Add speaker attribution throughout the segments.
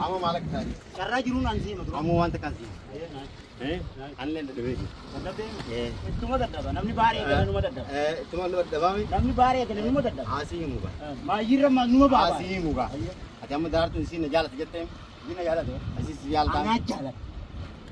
Speaker 1: Amma maal akka taate?
Speaker 2: Carraa jiruun an siima dura.
Speaker 1: Amma wanta kan siima. Anillee dadhabee jira.
Speaker 2: Dadhabee? Ittuma dadhaba. Namni baaree gala numa dadhaba.
Speaker 1: Ittuma dadhabaami.
Speaker 2: Namni baaree gala numa dadhaba.
Speaker 1: Asii himu gaa.
Speaker 2: Maayirra numa baaba.
Speaker 1: Asii himu gaa. Ati amma daraartuun isiin na jaalata jettee
Speaker 2: Dina jaalate.
Speaker 1: asii si jaalata.
Speaker 2: Anaa jaalata.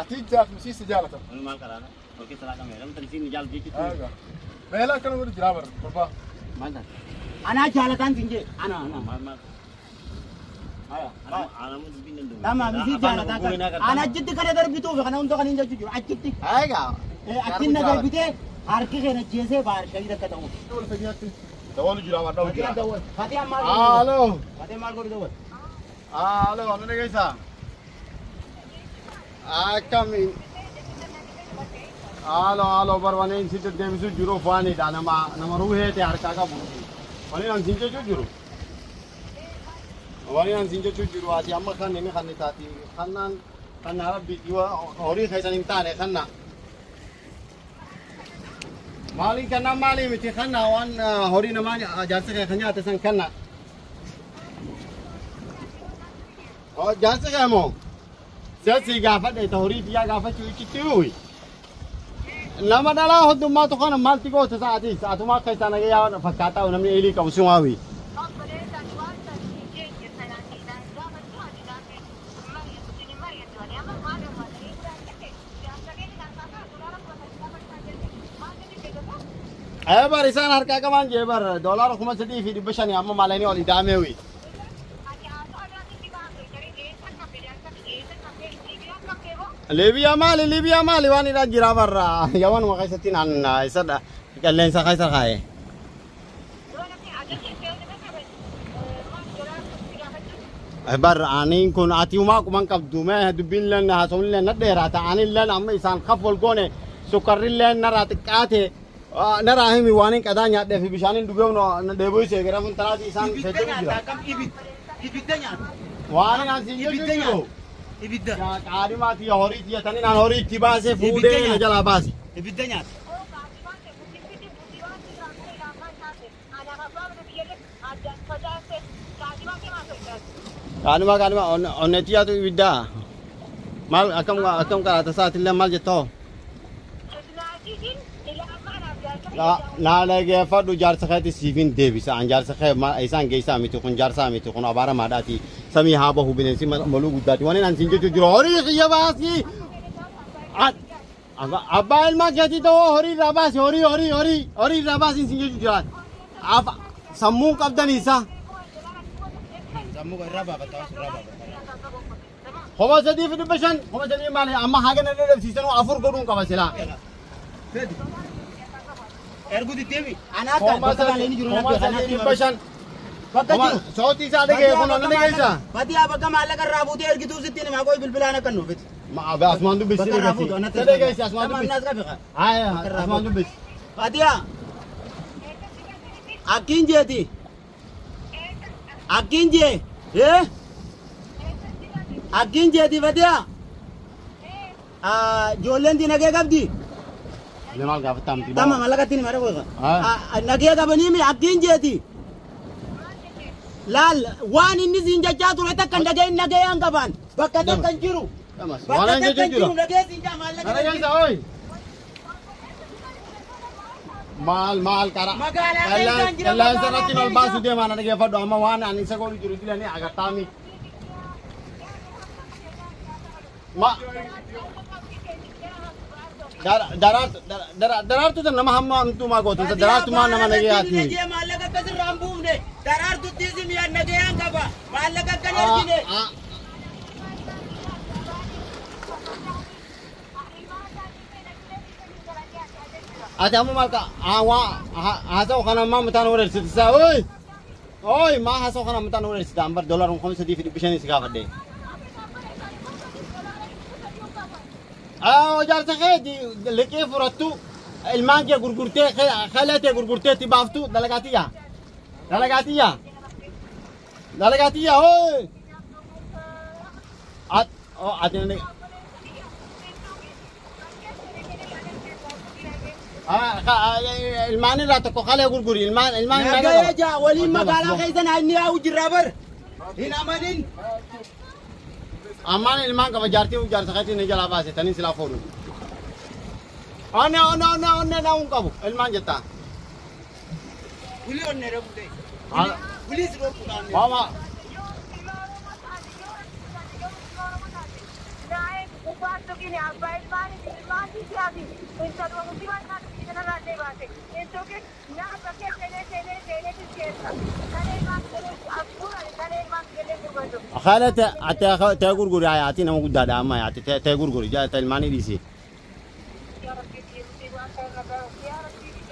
Speaker 3: Ati jaaf misiisi jaalata.
Speaker 1: Wani maal qaraana? Ol keessa laaqamee namni isiin na jaalata jechuudha.
Speaker 3: Meela akkana godhu jiraa bara gurbaa.
Speaker 1: Maal taate?
Speaker 2: Anaa jaalataan siin jee. Ana ana.
Speaker 1: Maal maal?
Speaker 2: Lama misi jaalataa kan. Ana achitti kana darbituuf kana hunda kan hin jechuu jiru achitti.
Speaker 1: Egaa.
Speaker 2: Achitti na darbitee harki keenya jeesee baar shahii akka ta'u.
Speaker 1: Dawalu jira waan dhawu jira.
Speaker 2: Fatee maal godhu?
Speaker 1: Alo.
Speaker 2: Fatee maal godhu dawwal?
Speaker 1: Alo, nu dhageessaa? Akkamiin? Alo, alo, barbaanee si deddeebisuu jiru faanidha. Nama nama ruuhee ta'e harkaa qabu. Wani an siin jechuu jiru. Wani an siin jechuu jiru ati amma kan inni kan taati kannaan kan rabbi horii keessan hin taane kanna. Maaliin kannaan maalii miti kanna waan horii namaa jaarsa kee kan nyaate san kanna. Jaarsa kee moo? Siyaasii gaafadhe ta horii biyyaa gaafachuu ichitti huyi. Nama dhalaa hundummaatu kana maalti goota sa'aatii sa'aatumaa akka isaan nagayyaa fakkaataa namni eelii qabu si waawi. Bar isaan harkaa qaban jee bar doolaara 3,500 amma maalanii ol idaameewi. Liibiyaa maali Liibiyaa maali waan irra jira barra yamanuma keessatti naan isa qilleensa keessa kaa'e. Bar aniin kun ati umaa quban qabdu mee dubbiin leen haasawni leen na dheeraata aniin leen amma isaan kaf wal goone sukkarri leen narraa xiqqaate narraa himi waan hin qadaa nyaadhee fi bishaaniin dhugee dheebuu isee gara fuulduraatti isaan
Speaker 2: Ibidda nyaata akkam ibidda nyaata.
Speaker 1: Waan an siin jechuu jiru.
Speaker 2: Ibidda.
Speaker 1: Qaadimaa tiyya horii tiyya taniin an horii itti baasee fuudhee na jalaa baase.
Speaker 2: Ibidda nyaata.
Speaker 1: Qaadima qaadima onnee tiyyaatu ibiddaa. Maal akkam akkam qaraata sa'aatillee maal jettoo? Naa dhageeffadhu jaarsa keetti siifin deebisa. An jaarsa kee isaan geessaa miti kun jaarsaa miti kun abaara maadhaati. Samii haa bahu bineensi maluu guddaati. Waan an siin jechuu jiru horii kiyya baasii. Abbaa ilmaa keetii ta'oo horii irraa baasi horii horii horii horii irraa baasii siin jechuu jira. Sammuun qabdanii isa.
Speaker 2: Sammuu irraa baafataa irraa baafataa.
Speaker 1: 3,500 3,000 maali amma haga na dadhabsiisanuu 4 godhuun qaba silaa.
Speaker 2: Fedi. Ergu diddeemi. Anaa akka bakka maalee jiru na beeka.
Speaker 1: 3,500.
Speaker 2: Bakka jiru.
Speaker 1: Sootii isaa dhagee kun na dhageessa.
Speaker 2: Fatiyaa bakka maallaqa irraa buutee ergituu sitti himaa qoy bilbilaan akka nuufiti.
Speaker 1: Asumaan dubbisi.
Speaker 2: Bakka irraa fuutu anatti.
Speaker 1: Dhageessi asumaan dubbisi.
Speaker 2: Naas qabe.
Speaker 1: Haa asumaan dubbisi.
Speaker 2: Fatiyaa. Akkiin jeeti. Akkiin jee. Akkiin jeeti Fatiyaa. Ijoolleen dinagee qabdi.
Speaker 1: Maal gaafataa miti.
Speaker 2: Tama maallaqatti ni mara qofa. Nagee qabanii mi akkiin jeeti. Laal waan inni siin jechaa ture takka nagee nagee qaban bakka takka hin jiru. Bakka takka hin jiru nagee siin jaa maallaqa.
Speaker 1: Dhageessa oi. Maal maal qara.
Speaker 2: Magaalaa keessaan jira.
Speaker 1: Qilleensa irratti ol baasu deemaa na dhageeffadhu amma waan ani isa godhu jiru dilanii agartaami. Ma daraartu nama hamma hamtumaa gootu daraartumaa nama nagayaati.
Speaker 2: Maallaqa akkasirraa hin buufne daraartutti isin nagayaan qaba maallaqa akkan ergine.
Speaker 1: Ati amma maal haasa'u kana ammaa mataan wareersitisaa oy oy maa haasa'u kana mataan wareersita ambar doolaarun 3,500 si gaafadhe. Jaarsa kee liqii fudhattu ilmaan kee gurgurtee kalee gurgurtee itti baaftu dalagaatiyya. Dalagaatiyya. Dalagaatiyya hooy. Ati ilmaan irraa tokko kalee gurguri ilmaan ilmaan.
Speaker 2: Nagaya jaa waliin magaalaa keessa naannoo yaa'u jirra bar. Hin amanin.
Speaker 1: Ammaan ilmaan qaba jaartii jaarsa keetiin ni jalaa baase taniin silaa fuudhu. Onne onne onne onne na hin qabu ilmaan jettaa.
Speaker 2: Wili onne rebude. Wili si dhorku dhaanne.
Speaker 1: Mama خالة أتى تقول قولي عاتي نما قد هذا ما عاتي تقول قولي جاء تلماني ديسي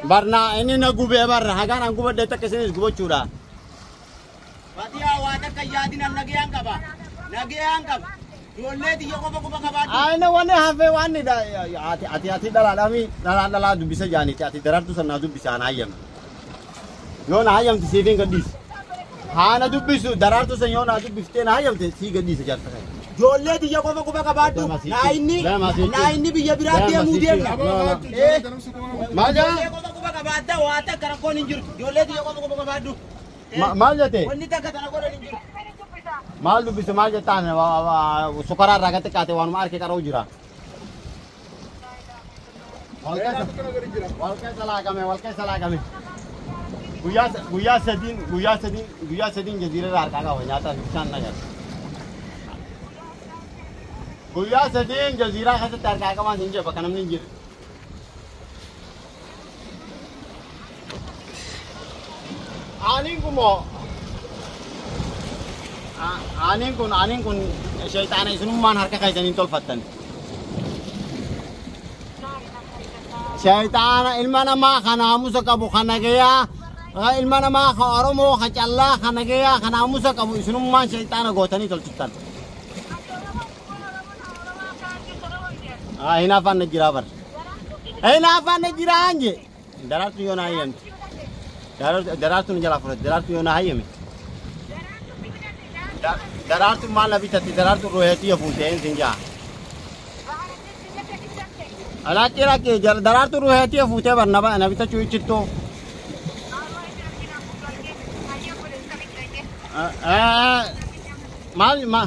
Speaker 1: برنا إني نقوم برنا هجان أنقوم بدي تكسين قوم شورا
Speaker 2: Fatiyaa waa takka yaadin an nagayaan qaba. Nagayaan qaba. Ijoollee xiyya qofa qofa qabaadhu.
Speaker 1: أنا وانا هفي وانا دا عاتي عاتي عاتي دلا دامي دلا دلا دبيسة جاني عاتي درارتو سنا دبيسة أنا هيم يوم هيم تسيفين قديس هانا دبيسو درارتو سن يوم دبيستين هيم تسي قديس جالسة
Speaker 2: Ijoollee xiyya qofa qofa qabaadhu. Naa inni naa inni biyya biraa deemuu deemna.
Speaker 1: ما جا
Speaker 2: Ijoollee qofa qofa qabaadda waa takka rakkoon hin jirtu. Ijoollee xiyya qofa qofa qabaadhu.
Speaker 1: ما جاته
Speaker 2: Wanni takka tana godhan hin jirtu.
Speaker 1: Maal dubbisu maal jettaan sukaraa irraa gatti qaate waanuma harki qara'u jira. Wal keessa laaqame wal keessa laaqame. Guyyaa sadiin jaziira irraa harkaa qaba nyaata bishaan nagar. Guyyaa sadiin jaziiraa keessatti harkaa qaban hin jiru bakka namni hin jirre. Aaniin kun moo Aaniin kun shayxaana isinummaan harka keessaniin tolfattan. Shayxaana ilma namaa kan naamusa qabu kan nagayaa ilma namaa kan Oromoo kan callaa kan nagayaa kan naamusa qabu isinummaan shayxaana gootanii tolchittan. Hinaafaan na jiraa bar. Hinaafaan na jiraa anje. Daraartu yoo na hayyamte. Daraartu na jalaa fudhatte. Daraartu yoo na hayyame. Daraartu maal na bitatte daraartu ruheetii fuutee hin jaa. Alaatti rakkee daraartu ruheetii fuutee bar na bitachuu ichittuu. Maal ma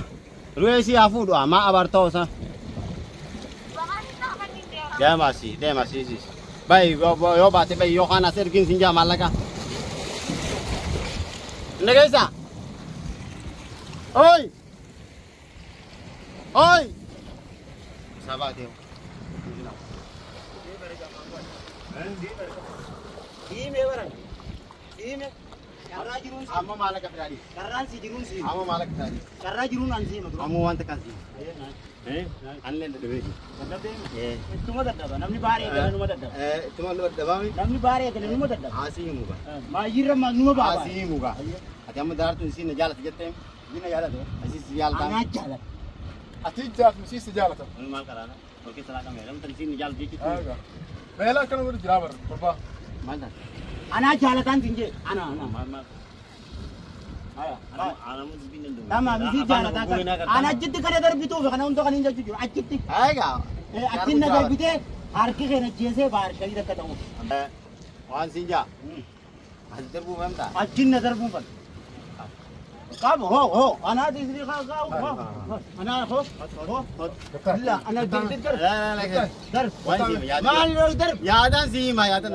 Speaker 1: ruheesii haa fuudhu maa abaartoo isa. Deema si. Bayi yoo baate bayi yookaan as ergiin sin jaa maallaqa. Nageessa. Oi! Oi! Sabaatee.
Speaker 2: Siimee baran. Siimee. Carraa jiruun siima.
Speaker 1: Amma maallaqa firaadhi.
Speaker 2: Carraan si jiruun siima.
Speaker 1: Amma maallaqa firaadhi.
Speaker 2: Carraa jiruun an siima dura.
Speaker 1: Amma wanta kan siima. Anillee dadhabee jira.
Speaker 2: Ittuma dadhaba. Namni baaree gala numa dadhaba.
Speaker 1: Ittuma dadhabaami.
Speaker 2: Namni baaree gala numa dadhaba.
Speaker 1: Asii himuga.
Speaker 2: Maayyirra numa baaba.
Speaker 1: Asii himuga. Ati amma daraartuun isiin na jaalata jettee
Speaker 2: Dina jaalate.
Speaker 1: asii si jaalata.
Speaker 2: Anaa jaalata.
Speaker 3: Ati jaaf misiisi jaalata.
Speaker 1: Maal qaraara? Wal keessa laaqame. Namni isiin na jaalatu jechuudha.
Speaker 3: Meela akkana godhu jiraa bar gurbaa.
Speaker 1: Maal taate?
Speaker 2: Anaa jaalataan siin jee. Ana ana.
Speaker 1: Maal maal?
Speaker 2: Lama misi jaalataa kan. Ana achitti kana darbituuf kana hunda kan hin jechuu jiru. Achitti.
Speaker 1: Egaa.
Speaker 2: Achitti na darbitee harki kee na jeesee baar shanii takka ta'uuf.
Speaker 1: Waan siin jaa. As darbuu feemtaa?
Speaker 2: Achiin na darbuu fal. Qabu hoo hoo anaa disri kaa kaa hoo anaa hoo hoo. La ana dirdir dar. Dar.
Speaker 1: Waan siima yaada.
Speaker 2: Maal yeroo dar.
Speaker 1: Yaadaan siima yaadaan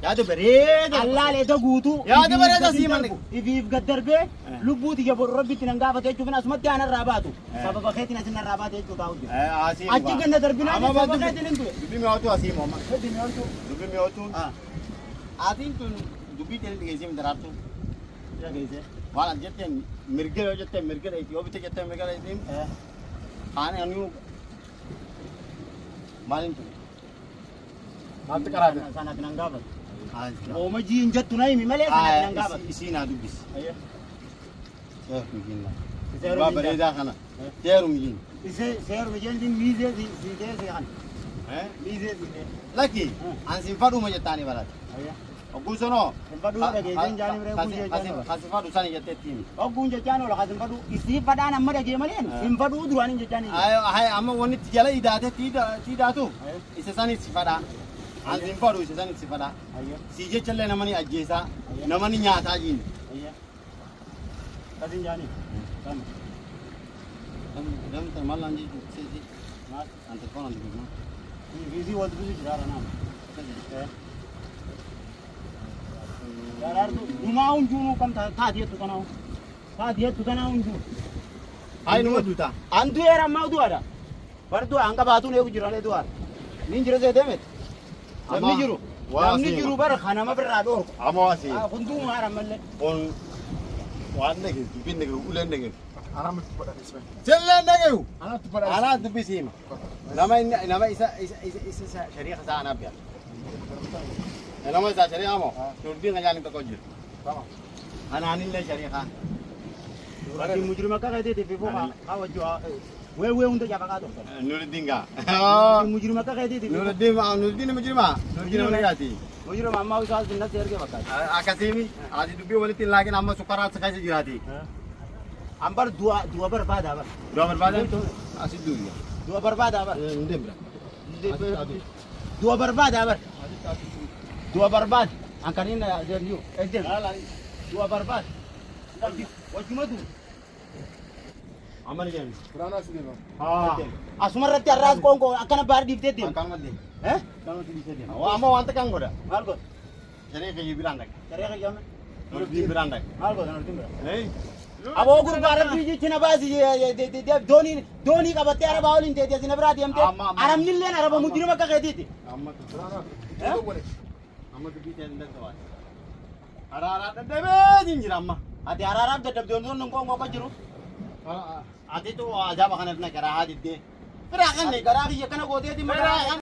Speaker 1: yaada bareeda.
Speaker 2: Allaalee guutuu.
Speaker 1: Yaada bareeda siima.
Speaker 2: Ifiif gad darbee lubbuuti jaboo rabbitti nan gaafate jechuuf asumatti aanarraa baatu. Sababa keetiin asinarraa baate jechuu taa'u jira. Achi ganna darbinaa sababa keetiin hin ture.
Speaker 1: Dubbii mi'ootu asii mooma. Dubbii mi'ootu. Atiin tun dubbii teenya dhigeessee daraartu. Waan ati jetteen mirga yoo jetteen mirga dheeti yoo bite jetteen mirga dheeti. Kaan anuu maaliin ture?
Speaker 3: Maaltu karaa jira?
Speaker 2: Sanaaf nan gaafatu. Ooma jiin jettu na himi malee sanaaf nan gaafatu.
Speaker 1: Isii naa dubbisi. Seeru mijiin naa. Waa bareedaa kana. Seeru mijiin.
Speaker 2: Seeru mijiin miizee siitee si kana. Miizee siitee.
Speaker 1: Lakki an siin fadhuuma jettaanii balaati. Ogguun sonoo.
Speaker 2: Sin fadhuu dhageesseen jaanii biree ogguun jechaan oola.
Speaker 1: Kasi fadhu sani jetteetti himi.
Speaker 2: Ogguun jechaan oola kasin fadhuu isii fadhaan amma dhagee malee sin fadhuu duraan hin jechaan hin
Speaker 1: Ayi amma wanni itti jala idaatee tiidaatu isa sani si fadhaa. An siin fadhu isa sani si fadhaa. Si jechallee namani ajjeesaa namani nyaataa jiini.
Speaker 2: Kasin jaanii.
Speaker 1: Namni maal naan jechuun seeti. Maal an telefoon an dubbisna.
Speaker 2: Biizii wal dubbisuu jira naam. Daraartu numaa hunjuunuu kam taati jettu kanaa. Taati jettu kanaa hunjuu.
Speaker 1: Hayi numa duuta.
Speaker 2: An du'eera ammaa du'aadha. Bar du'a hanga baatuun eegu jiran du'aadha. Niin jira seetee miti. Namni jiru. Namni jiru bara kanama birraa dhoorku.
Speaker 1: Amma waa siin.
Speaker 2: Hunduu maara mallee.
Speaker 1: Kun waan dhageessu dubbiin dhageessu uleen dhageessu.
Speaker 3: Anaa miti badhaadhe isme.
Speaker 1: Silleen dhageessu.
Speaker 3: Anaa miti badhaadhe.
Speaker 1: Anaa dubbisi hima. Nama inni nama isa isa isa isa shari'a isaa anaaf yaala. Nama isa shari'a moo dubbiin kan jaalin tokko jiru. Anaanillee shari'a.
Speaker 2: Ati mujrima akka keetiitiif ifuu haa wajju wee hunda jabaqaa turtan.
Speaker 1: Nuruddin gaa.
Speaker 2: Mujrima akka keetiitiif.
Speaker 1: Nuruddin Nuruddin mujrima. Nuruddin mujrimaati.
Speaker 2: Mujrima ammaa isaa binnatti ergee fakkaata.
Speaker 1: Akkasiimi ati dubbii walitti hin laakin amma sukkaraa si keessa jiraati.
Speaker 2: An bar du'a du'a barbaada bar.
Speaker 1: Du'a barbaada? Asi du'a.
Speaker 2: Du'a barbaada bar.
Speaker 1: Hin deemra.
Speaker 2: Du'a barbaada bar. Du'a barbaada. An kan inni deemnu. Eddem. Du'a barbaada. Wajjuma du'a.
Speaker 1: Amma ni deemna.
Speaker 3: Biraanaa si deema.
Speaker 2: Asuma irratti har'aas qoonqoo akkana baar dhiiftee deemta.
Speaker 1: Akkanuma deema.
Speaker 2: Eh?
Speaker 1: Akkanuma dhiiftee deema. Amma wanta kan godha.
Speaker 2: Maal godha?
Speaker 1: Saree kiyya biraan dhaqa.
Speaker 2: Saree kiyya
Speaker 1: Nuruddin biraan dhaqa.
Speaker 2: Maal godha Nuruddin biraan? Aboo gurbaa rabbii jechi na baasi doonii doonii qabattee arabaa waliin teetee si na biraa deemtee arabni illeen araba mujrima akka keetiiti.
Speaker 1: Amma amma dubbii ta'e hin danda'u. Araaraa dadhabee hin jira amma.
Speaker 2: Ati araaraaf dadhabdee wantoonni hin qoonqoo akka jiru.
Speaker 1: Atitu ajaa'ba kanaaf na garaa diddee. Firaa kan
Speaker 2: garaa kiyya kana gooteeti maqaa.